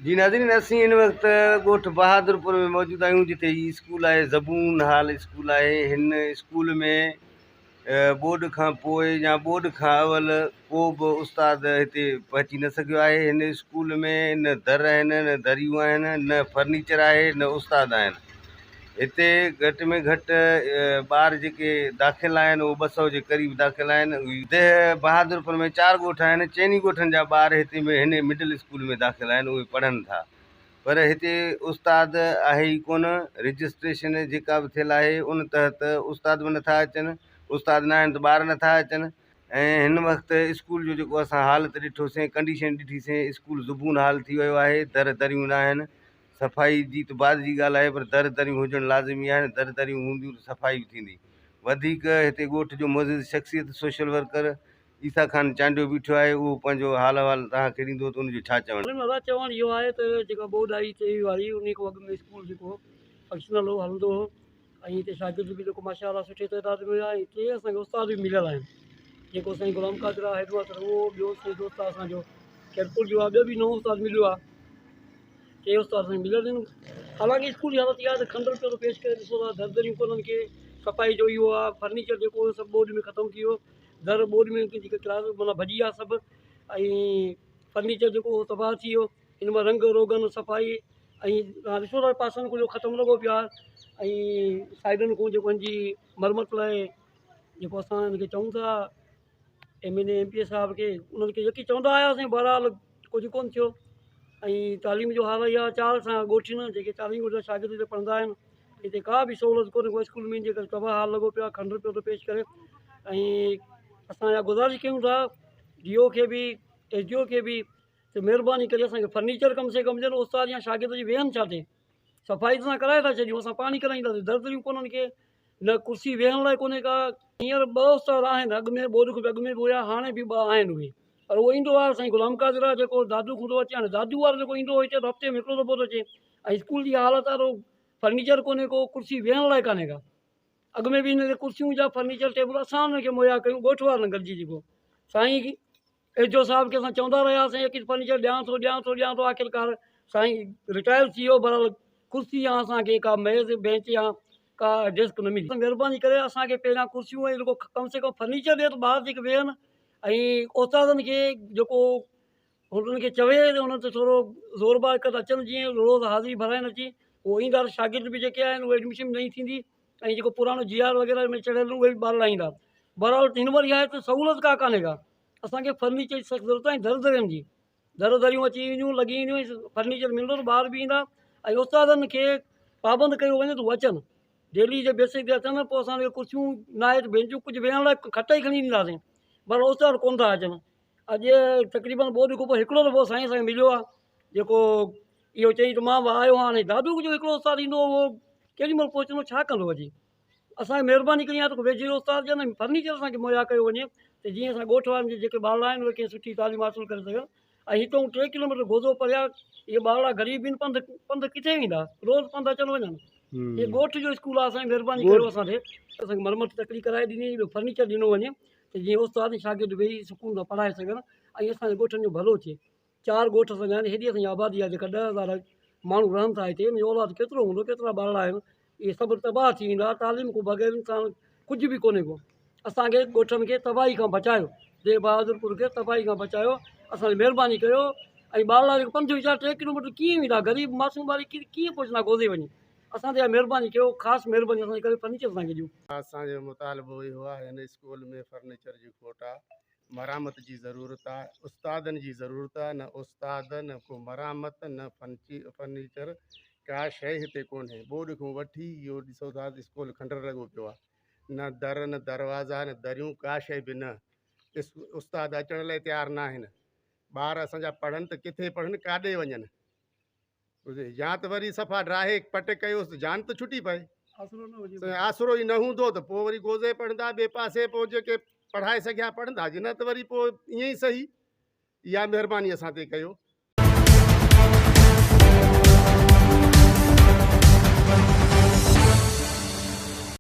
جي ناظرين اسين هن وقت ڳوٺ بهادرپور ۾ موجود آهيون جتي هي اسڪول آهي زبون هال اسڪول آهي هن اسڪول ۾ ٻوڏ کان پوء يا ٻوڏ کان اول ڪو به استاد هتي پهچي نه سگهيو آهي هن اسڪول ۾ نه در آهن نه دريون آهن نه فرنيچر آهي نه استاد آهن هتي گهٽ ۾ گهٽ ٻار جيڪي داخل آهن اهي 200 جي قريب داخل آهن. ديهه بهادرپور ۾ چار ڳوٺ آهن، چئني ڳوٺن جا ٻار هتي هن مڊل اسڪول ۾ داخل آهن اهي پڙهن ٿا پر هتي استاد آهي ئي ڪونه، رجسٽريشن جيڪا به ٿيل آهي ان تحت استاد به نٿا اچن، استاد نه آهن ته ٻار نٿا اچن ۽ هن وقت اسڪول جو جيڪو اسان حالت ڏٺوسين ڪنڊيشن ڏٺيسين اسڪول زبون حال ٿي ويو آهي، در دريون ناهن، صفائي جي ته بعد جي ڳالهه آهي پر در دريون هجڻ لازمي آهن، در دريون هونديون ته صفائي به ٿيندي. وڌيڪ هتي ڳوٺ جو معزز شخصيت سوشل ورڪر عيسيٰ خان چانڊيو بيٺو آهي اهو پنهنجو حال احوال توهان کي ڏيندو ته ان جو ڇا چوڻ. هن ادا چوڻ اهو آهي ته جيڪا ٻوڏ آئي 23 واري انهي کان اڳ ۾ اسڪول جيڪو فنڪشنل هو هلندو هو ۽ هتي شاگرد به جيڪو ماشاء الله سٺي تعداد ۾ هيا ۽ هتي اسان کي استاد به مليل آهن جيڪو سائين غلام قادر آهي هيڊ ماستر اهو ٻيو سائين دوست آهي اسان جو خيرپور جو آهي ٻيو به نئون استاد مليو آهي ٽي استاد اسان کي مليل آهن حالانڪه اسڪول جي حالت اها آهي ته کنڊر پيو ٿو پيش ڪري ڏسو ٿا در دريون ڪونهن ڪي صفائي جو اهو آهي فرنيچر جيڪو هو سڀ ٻوڏ ۾ ختم ٿي ويو در ٻوڏ ۾ جيڪي ڪلاس معنيٰ ڀڄي ويا سڀ ۽ فرنيچر جيڪو هو تباهه ٿي ويو ان مان رنگ روغن صفائي ۽ توهان ڏسو ٿا پاسن کان جو ختم لڳو پيو آهي ۽ سائيڊن کان جيڪو ان جي مرمت لاء جيڪو اسان ان کي چئون ٿا M N A M P A صاحب کي انهن کي جيڪي چوندا آياسين بهرحال ڪجهه ڪونه ٿيو ۽ تعليم جو حال اهو آهي چار اسان جا ڳوٺ آهن جيڪي تعليم جا شاگرد هتي پڙهندا آهن هتي ڪا به سهولت ڪونهي ڪو اسڪول ۾ جيڪر تباهه حال لڳو پيو آهي کنڊر پيو ٿو پيش ڪري ۽ اسان اها گذارش ڪيون ٿا ڊي او کي به ايس ڊي او کي به ته مهرباني ڪري اسان کي فرنيچر ڪم سي ڪم ڏين استاد يا شاگرد جي ويهن ڇا تي صفائي ته اسان ڪرائي ٿا ڇڏيون اسان پاڻ ئي ڪرائينداسين در دريون ڪونهن ڪي نه ڪرسي ويهڻ لاء ڪونهي ڪا هينئر ٻه استاد آهن اڳ ۾ ٻوڏ کان اڳ ۾ به هيا هاڻي به ٻه آهن اهي پر اهو ايندو آهي سائين غلام قادر آهي جيڪو دادو کان ٿو اچي هاڻي دادو وارو جيڪو ايندو هو هتي ته هفتي ۾ هڪڙو دفعو ٿو اچي ۽ اسڪول جي حالت آهي فرنيچر ڪونهي ڪو ڪرسي ويهڻ لاء ڪانهي ڪا اڳ ۾ به هن کي ڪرسيون جا فرنيچر ٽيبل اسان انهن کي مهيا ڪيون ڳوٺ وارن گڏجي جيڪو سائين ايس ڊي او صاحب کي اسان چوندا رهياسين ايڪس فرنيچر ڏيان ٿو ڏيان ٿو ڏيان ٿو آخرڪار سائين رٽائر ٿي ويو بهرحال ڪرسي يا اسان کي ڪا ميز بينچ يا ڪا ڊيسڪ نه ملي مهرباني ڪري اسان کي پهريان ڪرسيون ۽ رڳو ڪم سي ڪم فرنيچر ڏي ته ٻار جيڪي ويهن ۽ استادن کي جيڪو هنن کي چوي ته انهن تي ٿورو زور بار ڪري اچن جيئن روز حاضري ڀرائن اچي هو ايندا ته شاگرد به جيڪي آهن اهي ايڊميشن به نئين ٿيندي ۽ جيڪو پراڻو جي آر وغيره ۾ چڙهيل اهي به ٻارڙا ايندا بهرحال هن مهل اها آهي ته سهولت ڪا ڪانهي ڪا اسانکي فرنيچر جي سخت ضرورت آهي در درين جي در دريون اچي وينديون لڳي وينديون فرنيچر ملندو ته ٻار به ايندا ۽ استادن کي پابند ڪيو وڃي ته هو اچن ڊيلي جي بيسڪ تي اچن پوء اسانکي ڪرسيون نه آهي ته بينچون ڪجهه ويهڻ لاء کٽ ئي کڻي ڏينداسين پر استاد ڪونه ٿا اچن اڄ تقريبن ٻوڏ کان پوء هڪڙو دفعو سائين سان مليو آهي جيڪو اهو چئي ته مان به آيو آهيان هاڻي دادو جو هڪڙو استاد ايندو هو اهو ڪيڏي مهل پهچندو ڇا ڪندو اچي اسان کي مهرباني ڪرڻي آهي ته ويجهي استاد ڏين ۽ فرنيچر اسان کي مهيا ڪيو وڃي ته جيئن اسان ڳوٺ وارن جي جيڪي ٻارڙا آهن اهي ڪنهن سٺي تعليم حاصل ڪري سگهن ۽ هتان 3 ڪلوميٽر گوزو پريان اهي ٻارڙا غريب آهن پنڌ پنڌ ڪٿي ويندا روز پنڌ اچن وڃن هي ڳوٺ جو اسڪول آهي اسان جي مهرباني ڪريو اسان کي اسان کي مرمت تڪڙي ڪرائي ڏني وڃي ٻيو فرنيچر ڏنو وڃي ته جيئن استاد ۽ شاگرد ويهي سڪون سان پڙهائي سگهن ۽ اسان جي ڳوٺن جو ڀلو ٿئي چار ڳوٺ اسان جا آهن، هيڏي اسان جي آبادي آهي جيڪا 10,000 ماڻهو رهن ٿا هتي، ان جو اولاد ڪيترو هوندو، ڪيترا ٻارڙا آهن، اهي سڀ تباهه ٿي ويندا، تعليم کان بغير انسان ڪجهه به ڪونهي ڪو، اسان کي ڳوٺن کي تباهي کان بچايو، ديهه بهادرپور کي تباهي کان بچايو، اسان جي مهرباني ڪيو ۽ ٻارڙا جيڪي پنڌ ويچارا 3 ڪلوميٽر ڪيئن ويندا، غريب معصوم ٻار ڪيئن پهچندا گوزي وڃي، اسان تي اها مهرباني ڪيو، خاص مهرباني اسان جي ڪري فرنيچر اسان کي ڏيو. اسان جو مطالبو اهو آهي هن اسڪول ۾ فرنيچر جي کوٽ آهي، مرامت جي ضرورت آ، استادن جي ضرورت آ، نه استاد نه ڪو مرامت نه فرنيچر ڪا شيء هتي ڪونهي، ٻوڏ کان وٺي اهو ڏسو ٿا ته اسڪول کنڊر لڳو پيو آ، نه در نه دروازا نه دريون ڪا شيء به نه، استاد اچڻ لاء تيار ناهن، ٻار اسان جا پڙهن ته ڪٿي پڙهن ڪاڏي وڃن. يا ته وري صفا ڊاهي پٽ ڪيوس ته جان ته ڇٽي پئي. آسرو ئي نه هوندو ته پوء وري گوزي پڙهندا ٻئي پاسي پوء جيڪي پڙهائي سگهيا پڙهندا جي نه ته وري پوء ائين ئي سهي. اها مهرباني اسان تي ڪيو.